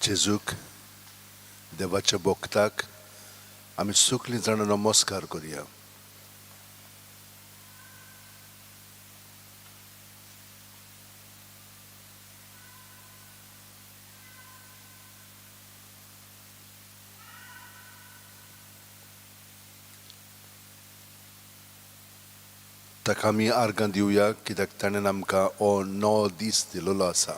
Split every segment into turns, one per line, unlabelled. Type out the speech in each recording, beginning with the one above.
जेजूक देवाच्या भक्ताक आमी सगळीं जाणां नमस्कार करया. ताका आमी आर्गां दिवया कित्याक ताणें आमकां हो 9 दीस दिलेलो आसा.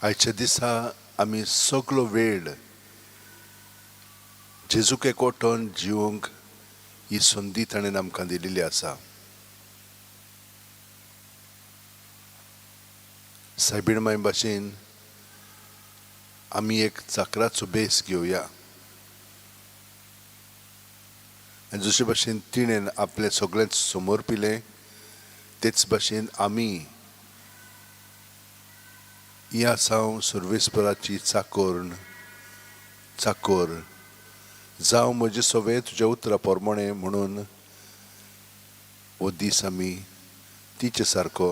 आयच्या दिसा आमी सगलो वेळ जेजूक एकवटून जिवंक ही संदी ताणें आमकां दिलेली आसा. सायबीण माय भाशेन आमी एक चाकराचो बेस घेवया आनी जशे भाशेन तिणें आपलें सगळेंच समर्पिलें तेच भाशेन आमी ही आसा सर्वेस्पराची चाकोर जावं म्हजें सवें तुज्या उतरा प्रमाणें म्हणून हो दीस आमी तिचे सारको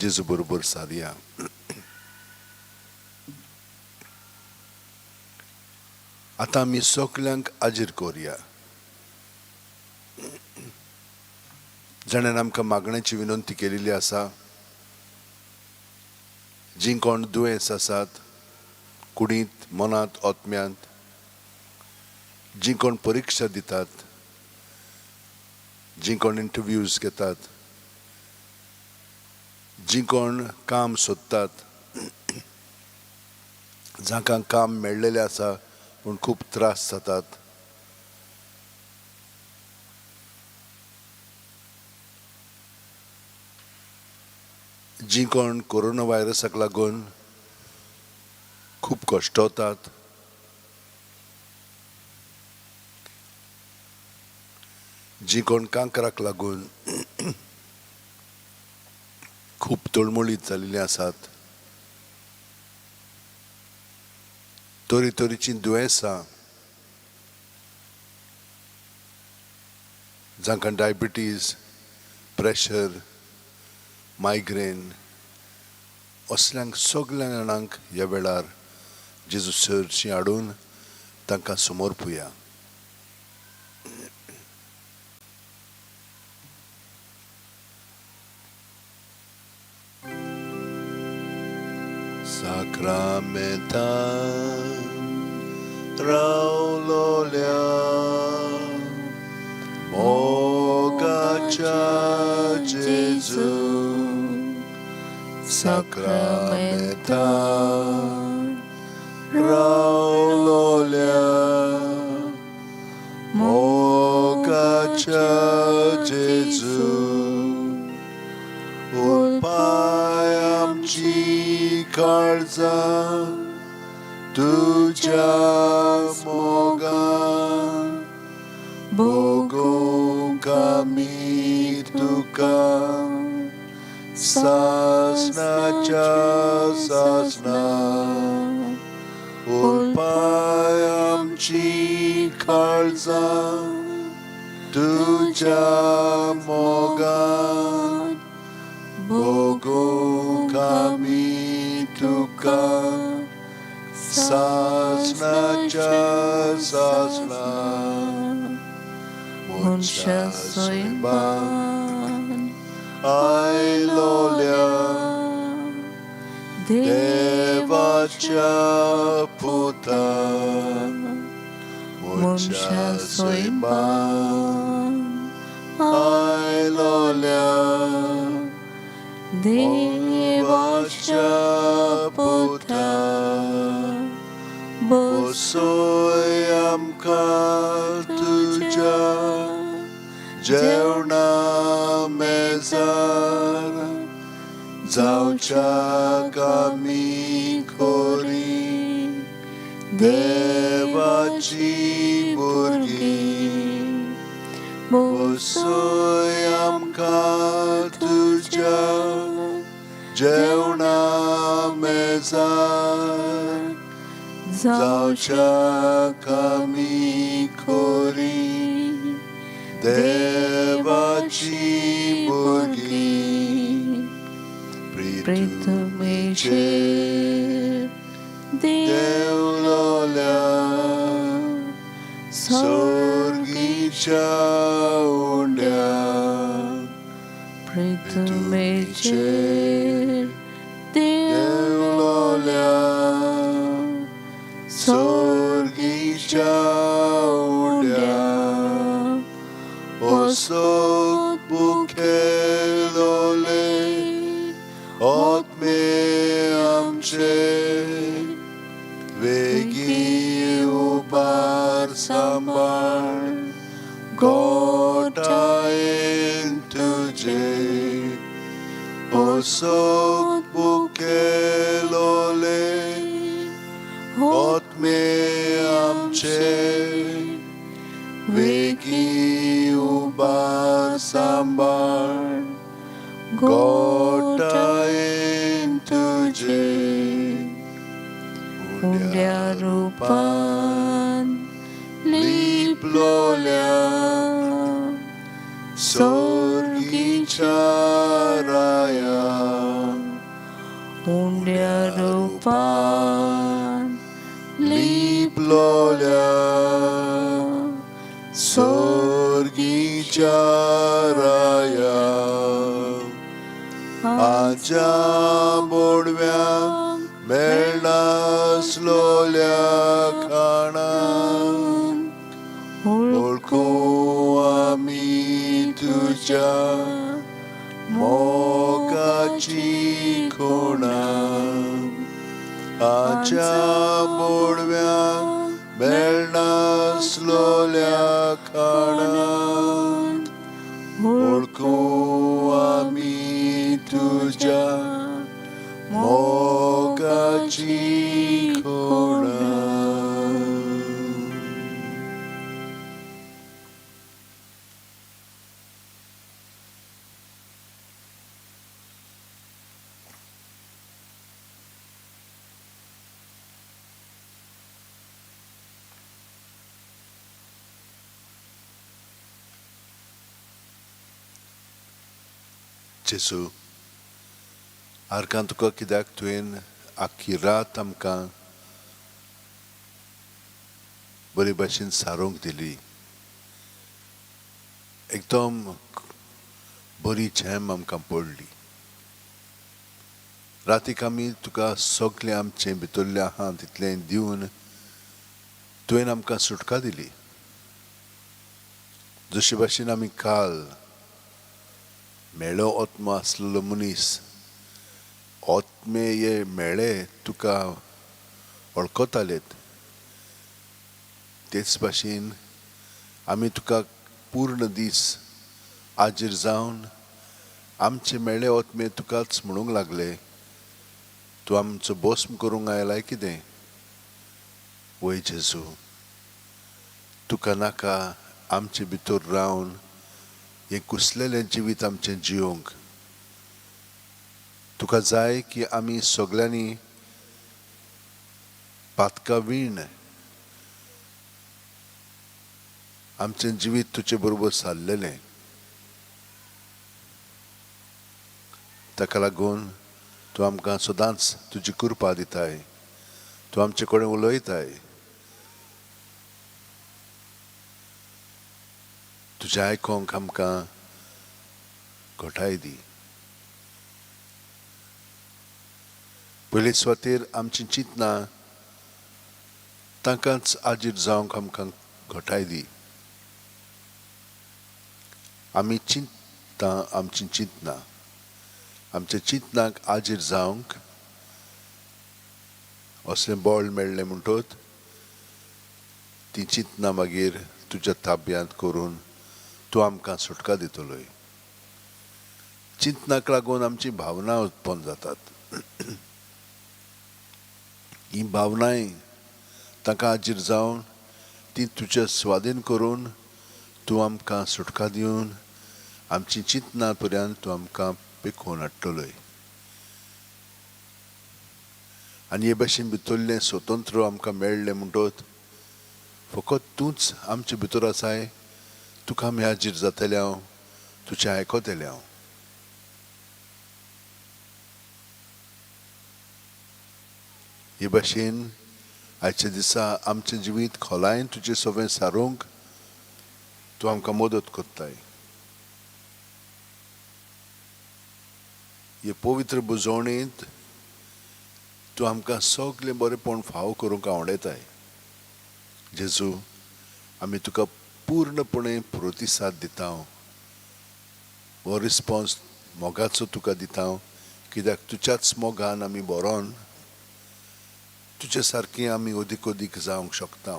जेजू बरोबर सारया. आतां आमी सगल्यांक हाजीर करुया जाणें आमकां मागण्याची विनंती केलेली आसा. जीं कोण दुयेंस आसात कुडींत, मनांत, आत्म्यांत, जीं कोण परिक्षा दितात, जीं कोण इंटरव्यूज घेतात, जीं कोण काम सोदतात, जांकां काम मेळ्ळेलें आसा पूण खूब त्रास जातात, जीं कोण कोरोना व्हायरसाक लागून खूब कश्टवतात, जीं कोण कांक्राक लागून खूब तळमळीत जाल्लीं आसात, तरेतरेचीं दुयेंसां, जांकां डायबिटीज, प्रेशर, मायग्रेन असल्यांक सगल्या जाणांक ह्या वेळार जेजू सरशी हाडून तांकां समर्पुया. साक्रामेंतान रावलोल्या मोगाच्या जेजू, साक्रामेंतान रावलोल्या मोगाच्या जेजू, उरपाय आमची काळजां तुज्या मोगान, भोगूंक आमी तुका सासणाच्या सासणा, उरपाय आमची काळजां तुज्या मोगान, भोगूंक आमी तुका सासणाच्या सासणा.
मनशा सैमान
आयलोल्या देवाच्या पुता,
मनशा सैमान
आयलोल्या
देवाच्या पुता,
बसय आमकां तुज्या जेवणा मेजार, जावच्याक आमी खोरी देवाची भुरगीं, बसय आमकां तुज्या जेवणा मेजार, जावच्याक आमी खोरी देवाची भुरगीं.
पृथ्वीचेर
देवलोल्या
स्वर्गीच्या
सोर्गीच्या उंड्या
पृथ्वीचेर
देवलोल्या
देवलोल्या
सोर्गीच्या उंड्या ओसोक बुखेलोले आत्मे आमचे वेगी उबार सांबाळ गोटायेन तुझे ओसोक बुखेलोले आत्मे आमचे वेगी उबार सांबाळ गोटायेन तुझे
उंड्या रूपान
लिपलोल्या
सोर्गीच्या
सोर्गीच्या राया
उंड्या रूपान
लिपलोल्या सोर्गीच्या राया आजा बोडव्यांक मेळनासलोल्या खाणां वळखूं आमी तुज्या मोगाची खुणा आच्या बोडव्यांक मेळनासलोल्या खाणां वळखूं आमी तुज्या मोगाची खुणा. जेजू, आर्गां तुका कित्याक तुवें आख्खी रात आमकां बरे भाशेन सारोवंक दिली. एकदम बरी झेम आमकां पडली. रातीक आमी तुका सगळें आमचें भितरलें आहा तितलें दिवन तुवें आमकां सुटका दिली. जशे भाशेन आमी काल मेळो आत्मो आसलेलो मनीस आत्मे हे मेळे तुका वळखतालेत, तेच भाशेन आमी तुका पूर्ण दीस आजीर जावन आमचे मेळे आत्मे तुकाच म्हणूंक लागले, तूं आमचो भस्म करूंक आयलाय कितें? वय जेजू, तुका नाका आमचे भितर रावन हें कुसलेलें जिवीत आमचें जियोंक. तुका जाय की आमी सगल्यांनी पातका वीण आमचें जिवीत तुजे बरोबर सारलेलें. ताका लागून तूं आमकां सदांच तुजी कृपा दिताय, तूं आमचे कडेन उलयताय. तुजें आयकोंक आमकां घटाय दी. पयले सुवातेर आमचीं चिंतनां तांकांच आजीर जावंक आमकां घटाय दी. आमी चिंतता आमचीं चिंतनां आमच्या चिंतनाक आजीर जावंक असलें बळ मेळ्ळें म्हणटत तीं चिंतनां मागीर तुज्या ताब्यांत करून तूं आमकां सुटका दितलोय. चिंतनाक लागून आमची भावना उत्पन्न जातात. ही भावनाय तांकां आजीर जावन ती तुज्या स्वाधीन करून तूं आमकां सुटका दिवन आमची चिंतनां पर्यंत तूं आमकां पेखोवन हाडटलोय. आनी हे भाशेन भितरलें स्वतंत्र आमकां मेळ्ळें म्हणटत फकत तूंच आमचे भितर आसाय. तुका आमी हाजीर जातले हांव, तुजें आयकतलें हांव. हे भाशेन आयच्या दिसा आमचें जिवीत खोलायेन तुजें सवें सारूंक तूं आमकां मदत करताय. हे पवित्र बुजवणेंत तूं आमकां सगळें बरेंपण फावो करूंक आवडयताय. जेजू, आमी तुका पूर्णपणे प्रतिसाद दिता, हो रिस्पोन्स मोगाचो तुका दिता, कित्याक तुज्याच मोगान आमी बरोन तुजे सारकें आमी अदीक अदीक जावंक शकता.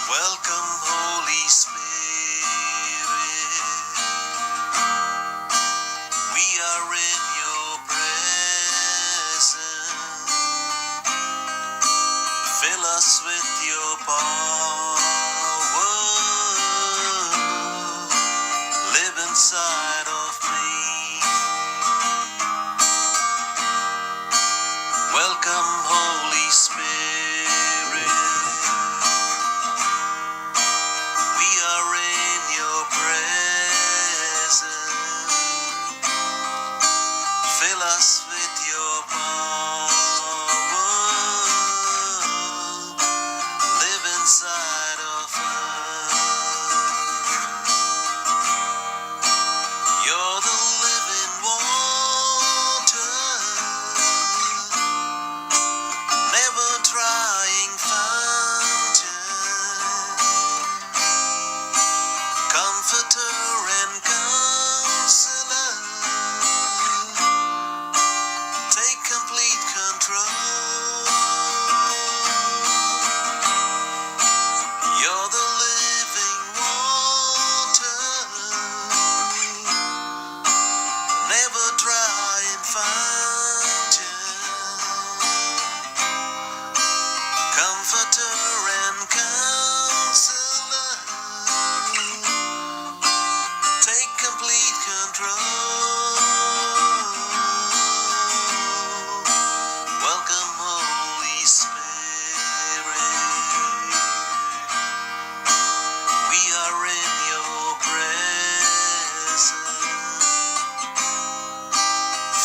Welcome, Holy Spirit. We are in your presence. Fill us with your power. Live inside of me. Welcome, Holy Spirit. We are in your presence. Fill us with your power. Live inside of us. You're the living water, never drying fountain, comforter and counselor. Take complete control. You're the living water, never drying fountain, comforter and counselor. Take complete control. Welcome, Holy Spirit. We are in your presence.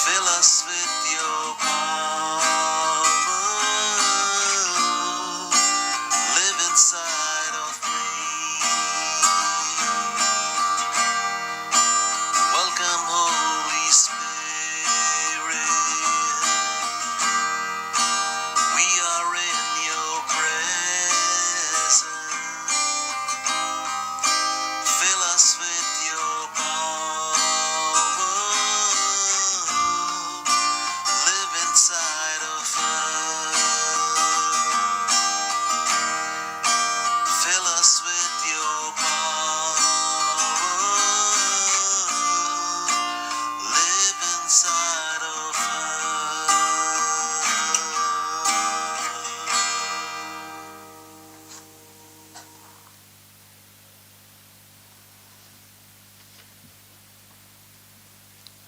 Fill us with your power. Live inside of me. Welcome, Holy Spirit. We are in your presence. Fill us with your power. Live inside of us. Fill us with your power. Live inside of us.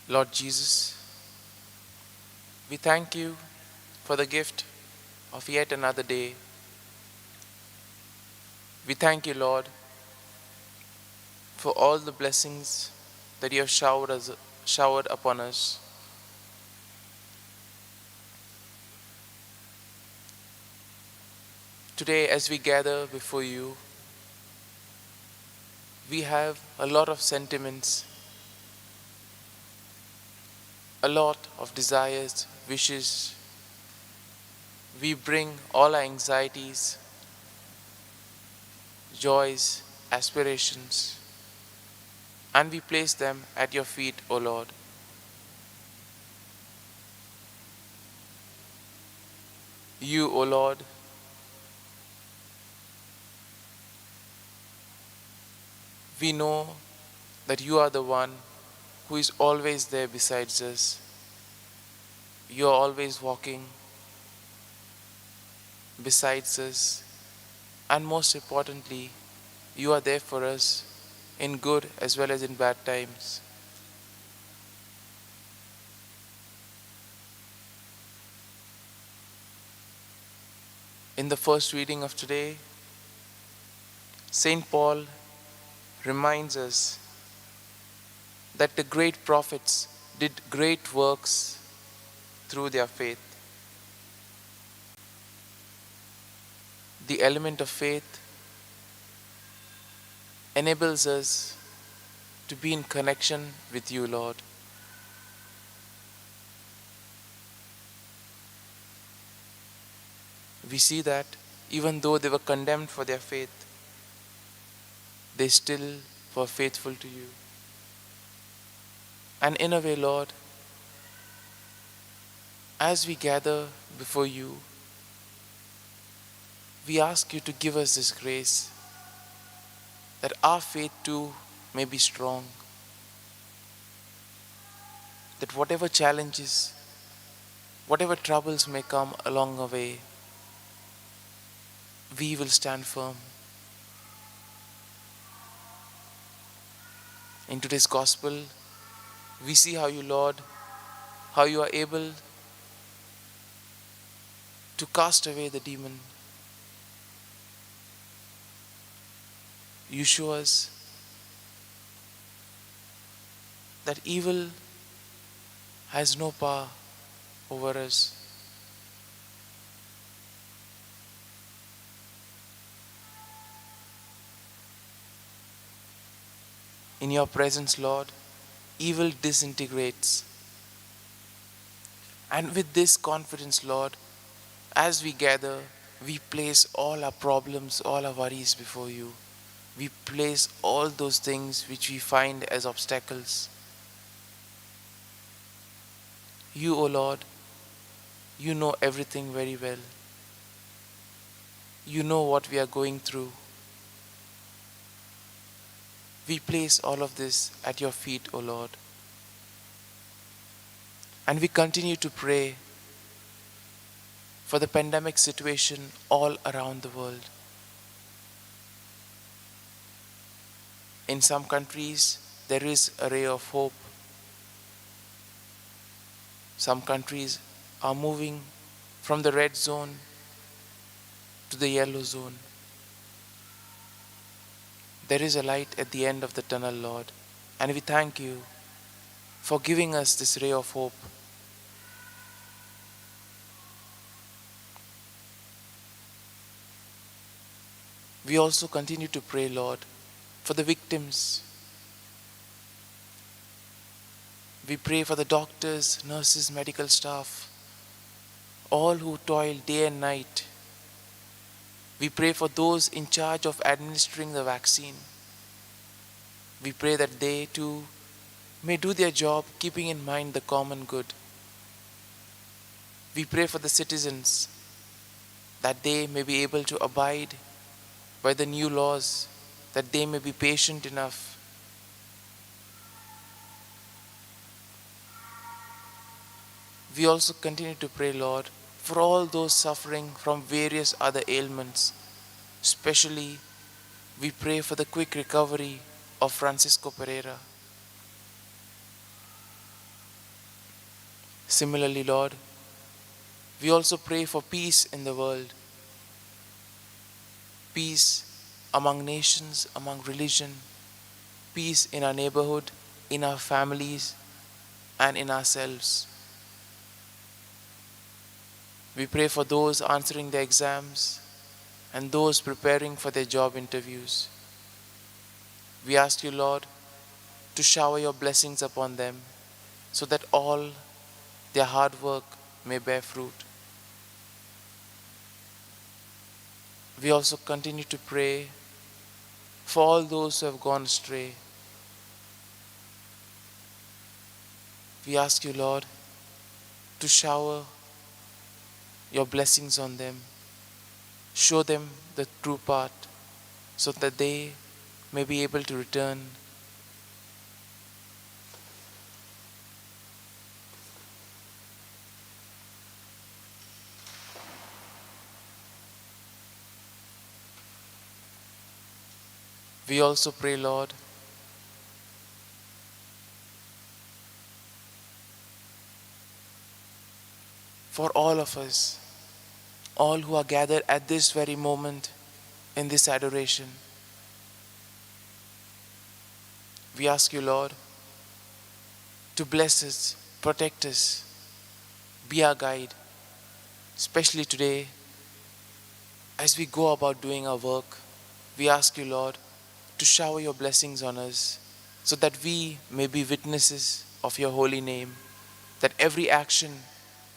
Lord Jesus, we thank you for the gift of yet another day. We thank you, Lord, for all the blessings that you have showered upon us. Today, as we gather before you, we have a lot of sentiments, a lot of desires, wishes. We bring all our anxieties, joys, aspirations, and we place them at your feet, O Lord. You, O Lord, we know that you are the one who is always there besides us. You are always walking besides us, and most importantly, you are there for us in good as well as in bad times. In the first reading of today, St. Paul reminds us that the great prophets did great works through their faith. The element of faith enables us to be in connection with you, Lord. We see that even though they were condemned for their faith, they still were faithful to you. And in a way, Lord, as we gather before you, we ask you to give us this grace, that our faith too may be strong, that whatever challenges, whatever troubles may come along the way, we will stand firm. In today's gospel, we see how you, Lord, how you are able to cast away the demon. You show us that evil has no power over us. In your presence, Lord, evil disintegrates. And with this confidence, Lord, as we gather, we place all our problems, all our worries before you. We place all those things which we find as obstacles. You, O Lord, you know everything very well. You know what we are going through. We place all of this at your feet, O Lord. And we continue to pray for the pandemic situation all around the world. In some countries, there is a ray of hope. Some countries are moving from the red zone to the yellow zone. There is a light at the end of the tunnel, Lord, and we thank you for giving us this ray of hope. We also continue to pray, Lord, for the victims. We pray for the doctors, nurses, medical staff, all who toil day and night. We pray for those in charge of administering the vaccine. We pray that they too may do their job keeping in mind the common good. We pray for the citizens that they may be able to abide by the new laws, that they may be patient enough. We also continue to pray, Lord, for all those suffering from various other ailments. Especially, we pray for the quick recovery of Francisco Pereira. Similarly, Lord, we also pray for peace in the world. Peace among nations, among religion, peace in our neighborhood, in our families, and in ourselves. We pray for those answering their exams and those preparing for their job interviews. We ask you, Lord, to shower your blessings upon them so that all their hard work may bear fruit. We also continue to pray for all those who have gone astray. We ask you, Lord, to shower your blessings on them. Show them the true path so that they may be able to return. We also pray, Lord, for all of us, all who are gathered at this very moment in this adoration. We ask you, Lord, to bless us, protect us, be our guide, especially today as we go about doing our work. We ask you, Lord, to shower your blessings on us so that we may be witnesses of your holy name, that every action,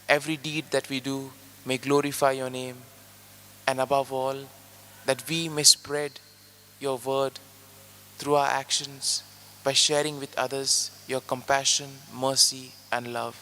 every deed that we do may glorify your name, and above all, that we may spread your word through our actions by sharing with others your compassion, mercy, and love.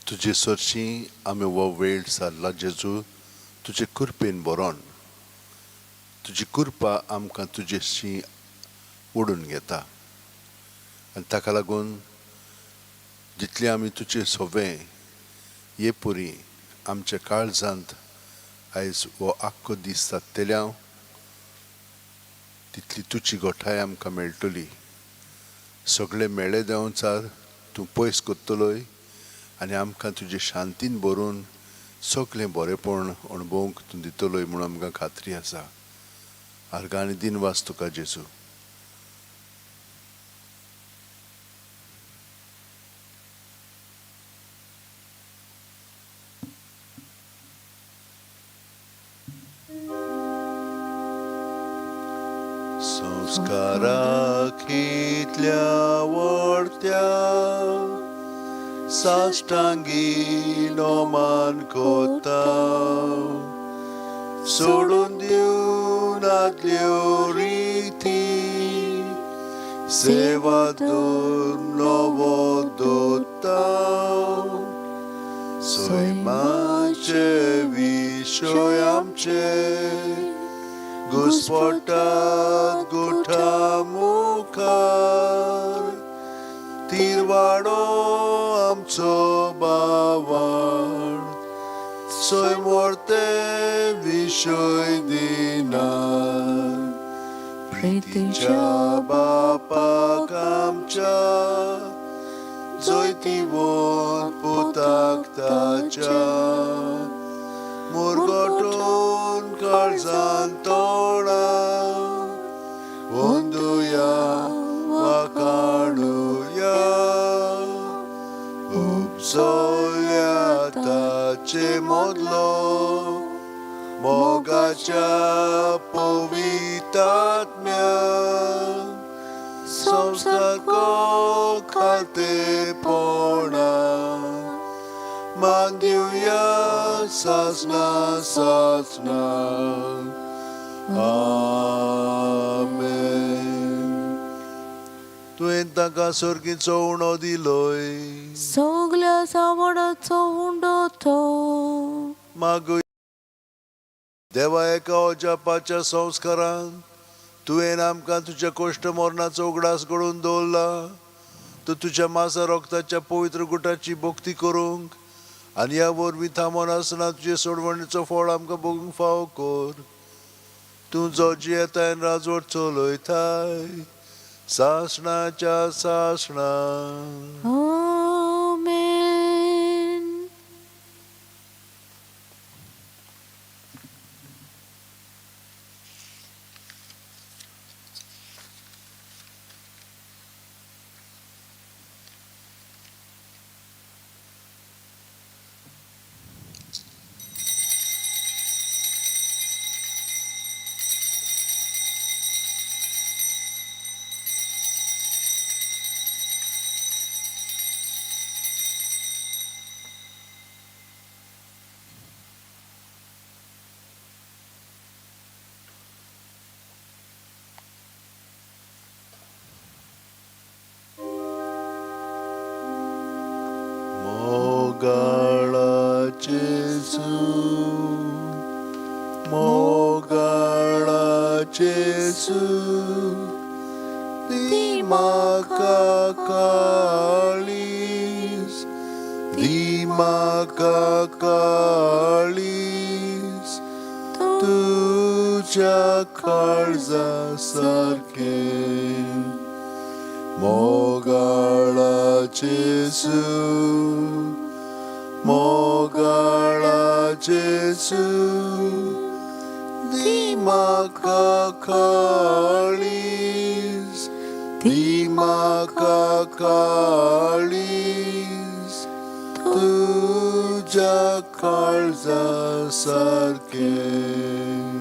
तुजे सरशीं आमी हो वेळ सारला जेजू, तुजे कृपेन बरोवन तुजी कृपा आमकां तुजेशी ओडून घेता आनी ताका लागून जितलें आमी तुजे सोवे हे पुरी आमच्या काळजांत आयज हो आख्खो दीस जातले हांव तितली तुजी गोठाय आमकां मेळटली. सगळे मेळे देंवचार तूं पयस करतलोय आनी आमकां तुजे शांतीन भरून सगळें बरेंपण अणभवूंक तूं दितलोय म्हूण आमकां खात्री आसा. आर्गां आनी दिनवास तुका जेजू. संस्काराक कितल्या वडत्या साश्टांगी नोमान कोता सोडून दिवन आदल्यो रिती सेवा दोन नवो दोता सैमाचे विशय आमचे घुस्पटात गोठा मुखार तिरवाडो आमचो बावण सैमोर्ते विशय दिना प्रितीच्या बापाक आमच्या जैतिवंत पुताक ताच्या मुरगटून काळजान तोडा वंदुया वाकाणुया उपजल्या ताचे मोदलो मोगाच्या पवितात्म्या संस्कार खातेपणा मान दिवया सासना सासना. आमेन. तुवें तांकां सर्गीचो उणो दिलोय
सगल्या सावडाचो उंडो तो
मागू देवा एका अजापाच्या संस्कारान तुवें आमकां तुज्या कोश्ट मरणाचो उगडास घडोवन दवरला. तूं तुज्या मासा रोगताच्या पवित्र गुटाची भक्ती करूंक आनी ह्या वरवीं थांबोन आसतना तुजे सोडवणीचो फळ आमकां भोगूंक फावो कर. तूं जो जियेताय राजवट चलयताय सासणाच्या सासणा.
आमेन.
दी म्हाका काळीज, दी म्हाका काळीज, तुज्या काळजा सारकें. मोगाळा जेजू, मोगाळा जेजू, दी म्हाका काळीज, दी म्हाका काळीज, तुज्या काळजा सारकें.